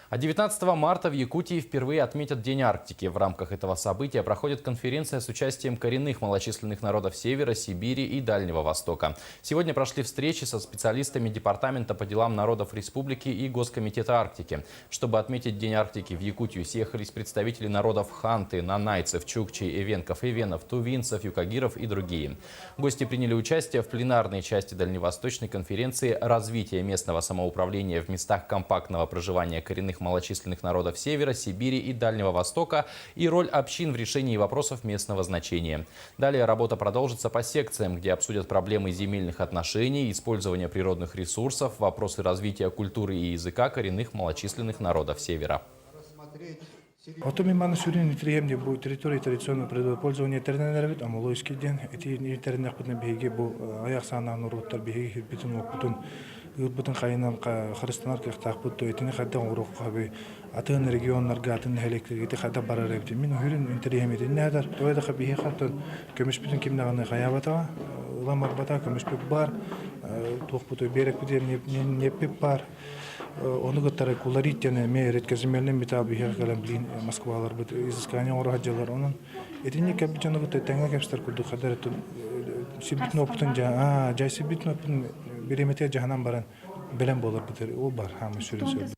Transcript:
А 19 марта в Якутии впервые отметят День Арктики. В рамках этого события проходит конференция с участием коренных малочисленных народов Севера, Сибири и Дальнего Востока. Сегодня прошли встречи со специалистами Департамента по делам народов Республики и Госкомитета Арктики. Чтобы отметить День Арктики, в Якутию съехались представители народов ханты, нанайцев, чукчей, эвенков, эвенов, тувинцев, юкагиров и другие. Гости приняли участие в пленарной части Дальневосточной конференции «Развитие местного самоуправления в местах компактного проживания коренных малочисленных народов Севера, Сибири и Дальнего Востока и роль общин в решении вопросов местного значения». Далее работа продолжится по секциям, где обсудят проблемы земельных отношений, использование природных ресурсов, вопросы развития культуры и языка коренных малочисленных народов Севера. Оттон мин манна сүрүн интэриэһим бу территория традиционного природопользования тэринэн Омолойский диэн ити тэриннэхпитинэ биһиги бу аяқ саанаан норуоттар биһиги сирбитин уоппутун ыырбытын хайынан харыстанар кыахтаахпыт то итини хайдах оҥоруохха атын регионнарга атын нэһилиэктэргэ ити хайдах барар эбит мин сүрүн интэриэһим итиннээдэр тоҕо диэтэххэ биһиэхэ оттон көмүспүтүн ким даҕаны хайаабатаҕа ылан барбатаҕа көмүспүт баар туохпутуй биэрэкпитигэр ньиэппит баар Ону кытары куларит диэн эмиэ редкоземельный металл биһиэхэ кэлэн билигин Москваларбыт изыскание оҥоро сылдьаллар. Онон итинник кэлбит дьону кытта тэҥҥэ кэпсэтэр курдук хадары сирбитин уоппутун дьайсыбытын уоппутун бириэмэтигэр дьаһанан баран бэлэм буоларбыт ол бар хаамыы сүрүн сыал.